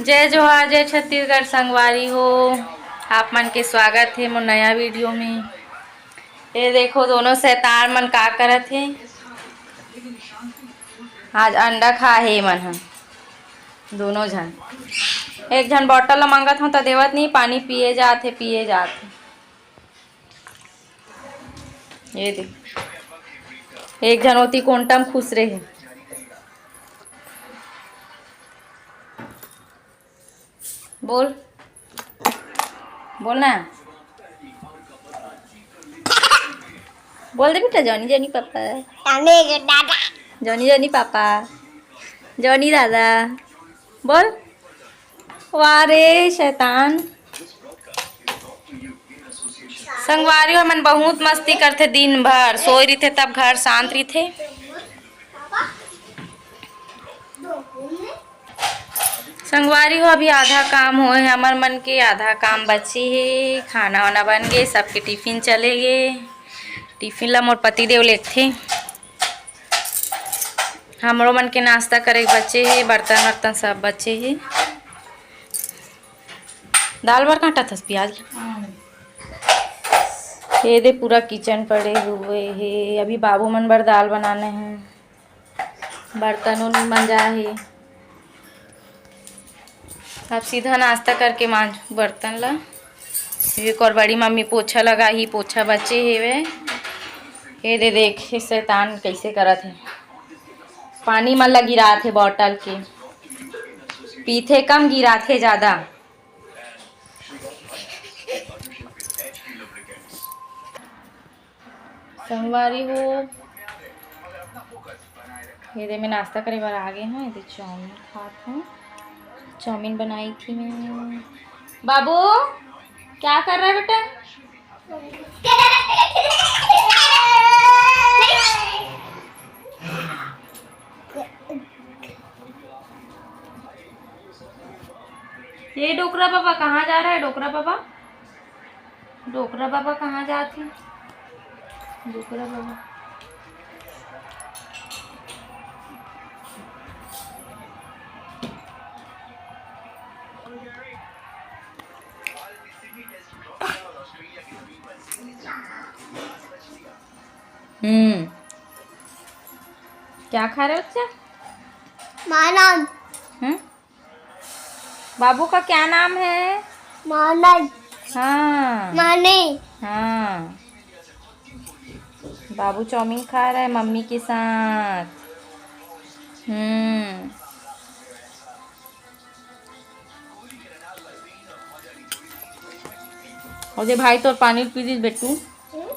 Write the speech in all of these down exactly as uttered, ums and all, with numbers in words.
जय जोहार, जय छत्तीसगढ़ संगवारी हो, आप मन के स्वागत हे मोर नया वीडियो में। ये देखो, दोनों शैतान मन का करत हे। आज अंडा खा हे मन ह, दोनों झन। एक झन बॉटल ला मांगत हूँ त देवत नहीं, पानी पिए जात हे, पिए जात हे। ये देख, एक झन ओती कोंटा म खुसरे हे। बोल, बोल ना। बोल दे बेटा, Johnny Johnny papa. Johnny Johnny papa. Johnny दादा। बोल। वाह रे शैतान। संगवारी हो, हमन बहुत मस्ती करथे दिन भर, सोए रहिथे तब घर शांत रहिथे। संगवारी हो, अभी आधा काम होए हे हमर मन के, आधा काम बचे हे। खाना वाना बन गे, सबके टिफिन चले गे। टिफिन ला मोर पति देव लेगथे। हमरो मन के नाश्ता करे के बचे हे, बर्तन वर्तन सब बचे हे। दाल बर काटत हस प्याज? ये दे पूरा किचन पड़े हुए हे। अभी बाबू मन बर दाल बनाने हैं, बर्तन उन मंजा हे। अब सीधा नाश्ता करके मांजहूं बर्तन ला। एक और बड़ी मम्मी पोछा लगाही, पोछा बचे हेवे। ये दे देख, ये शैतान कैसे करत हे, पानी मन ला गिरात हे बॉटल के, पीथे कम, गिराथे ज्यादा। संगवारी हो, ये दे मैं नाश्ता करे बर आ गे हूँ। ये दे चाउमीन खात हूँ, चाउमीन बनाई थी मैं। बाबू, क्या कर रहा है बेटा? ये डोकरा बाबा कहाँ जा रहा है? डोकरा बाबा, डोकरा बाबा कहाँ जात हे? डोकरा बाबा। हम्म, क्या खा रहे हो बच्चा? मानन। हम्म, बाबू का क्या नाम है? मानन। हाँ। माने। हाँ, बाबू चाउमीन खा रहा है मम्मी के साथ। हम्म। और ये भाई तोर पानी पी दी बेटू। हम्म?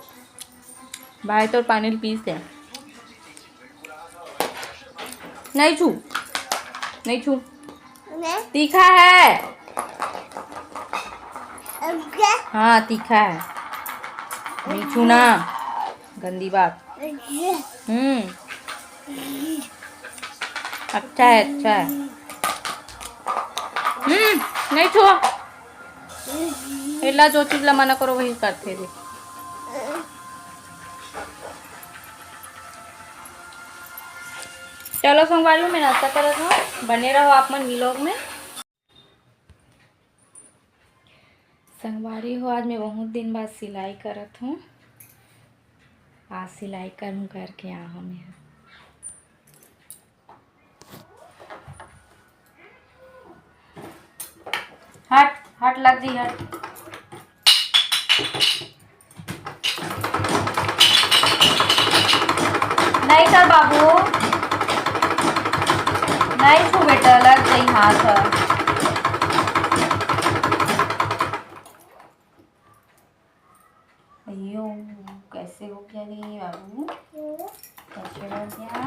भाई तोर पानी पीस दे। नहीं छू, नहीं छू। नहीं। तीखा है। अब क्या? हाँ, तीखा है। नहीं छूना, गंदी बात। हम्म, अच्छा है, अच्छा है। हम्म, नहीं छुआ। एला जो चीज ला मना करो, वही करथे दे। चलो संगवारी हो, मैं नाश्ता करत हूँ, बने रहो आप मन vlog में। संगवारी हो, आज मैं बहुत दिन बाद सिलाई करत हूँ। आज सिलाई करूँ करके आ हूँ मैं। हट, हट, लग जी, हट। नहीं कर बाबू, नहीं छू बेटा, लग गई हाथ। अयो, कैसे हो गया रे बाबू? कैसे हो गया?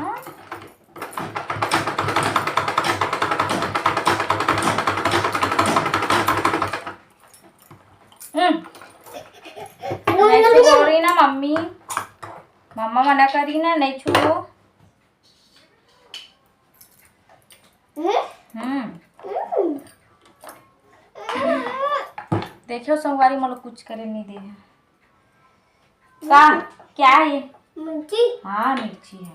हम्म। नहीं छू बोल रही ना मम्मी, मम्मा मना करी ना, नहीं छू। हम्म। हम्म। देखियो संगवारी, मोला कुछ करे नहीं दे है। का? क्या है ये? मिर्ची। हाँ, मिर्ची है।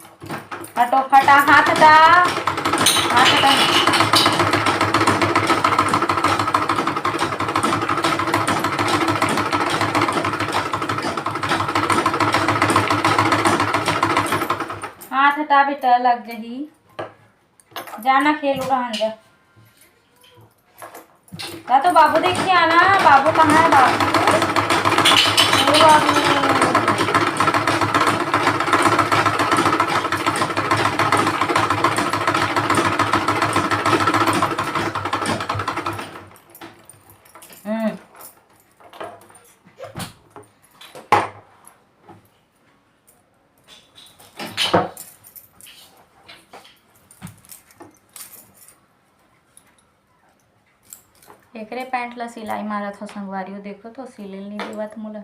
फटो फटा हाथ हटा। हाथ हटा। हाथ हटा बेटा, लग जही। जाना खेल उड़ान जा। जा तो बाबू देख के आना। बाबू कहाँ है बाबू? ओ बाबू। हम्म। एकरे पैंट ला सिलाई मारत हो संगवारी हो, देखो तो सिले ल नइ देवत मोला।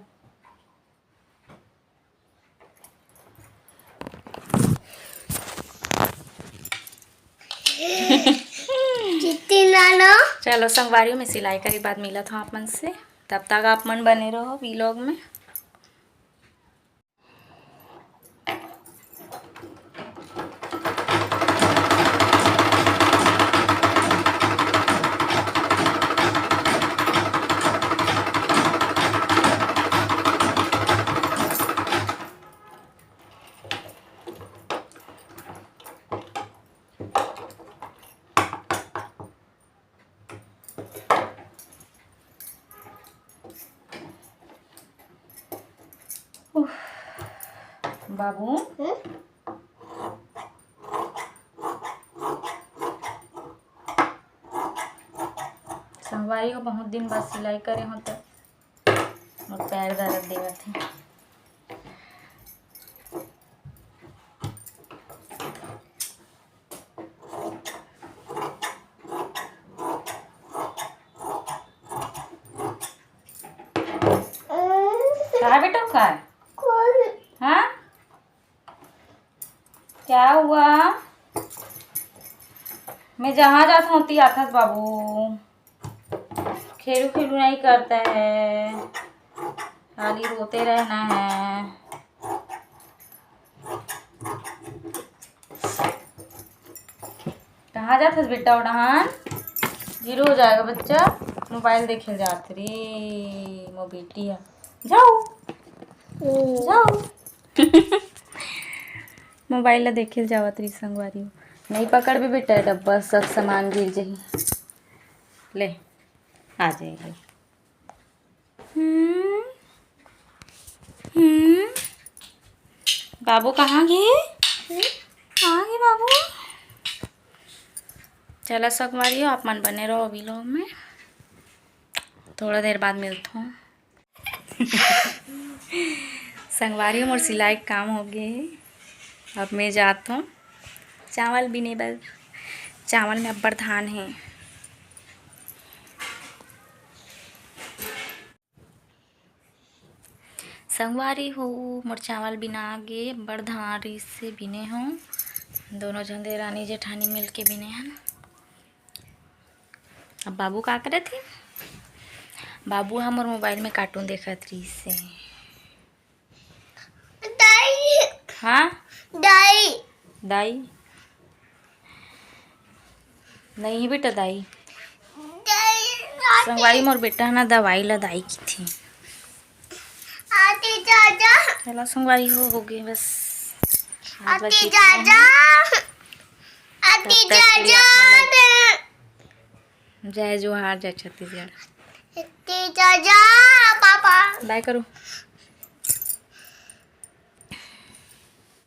चिट्टी नानो। चलो संगवारी हो, मैं सिलाई करे बाद मिलत हूँ आप मन से, तब तक आप मन बने रहो vlog में। उफ, बाबू। हम्म? संगवारी हो, बहुत दिन बाद सिलाई करे हो त मोर पैर दर्द देवत हे। का बेटा, का? हाँ? क्या हुआ? मैं जहाँ जात हूँ, ती आथस बाबू। खेलू खेलू नहीं करता है, खाली रोते रहना है। कहाँ जात हस बेटा, ओ डहान? हीरो हो जाएगा बच्चा। मोबाइल देखे जात रे, मो बेटी है। जाओ, जाओ। मोबाइल ला देखे ल जावत रही संगवारी हो। नहीं पकड़बे बेटा डब्बा, सब सामान गिर जाही। ले, आ जाएगी। हम्म, हम्म। बाबू कहाँ गे? कहाँ गे बाबू? चला संगवारी हो, आप मन बने रहो vlog में, थोड़ा देर बाद मिलत हूँ। संगवारी हो, मोर सिलाई के काम हो गे हे। अब मैं जात हूँ चावल बीने बर। चावल में अब्बड़ धान हे। संगवारी हो, मोर चावल बिना गे, अब्बड़ धान रिहिस हे, बीने हूँ। दोनों झन देरानी जेठानी मिल के बीने हन। अब बाबू का करत हे? बाबू ह मोर मोबाइल में cartoon देखत रहिस हे। दाई। हाँ? दाई। दाई? नहीं बेटा, दाई। दाई, दाई। संगवारी, मोर बेटा ह ना दवाई ला दाई किथे। आती चाचा। चला संगवारी हो, हो गे बस। आज बस आती इतना ही। चाचा। आती तब तक के लिए चाचा। आप मन ला जय जोहार, जय छत्तीसगढ़। आती चाचा, पापा। बाय करो।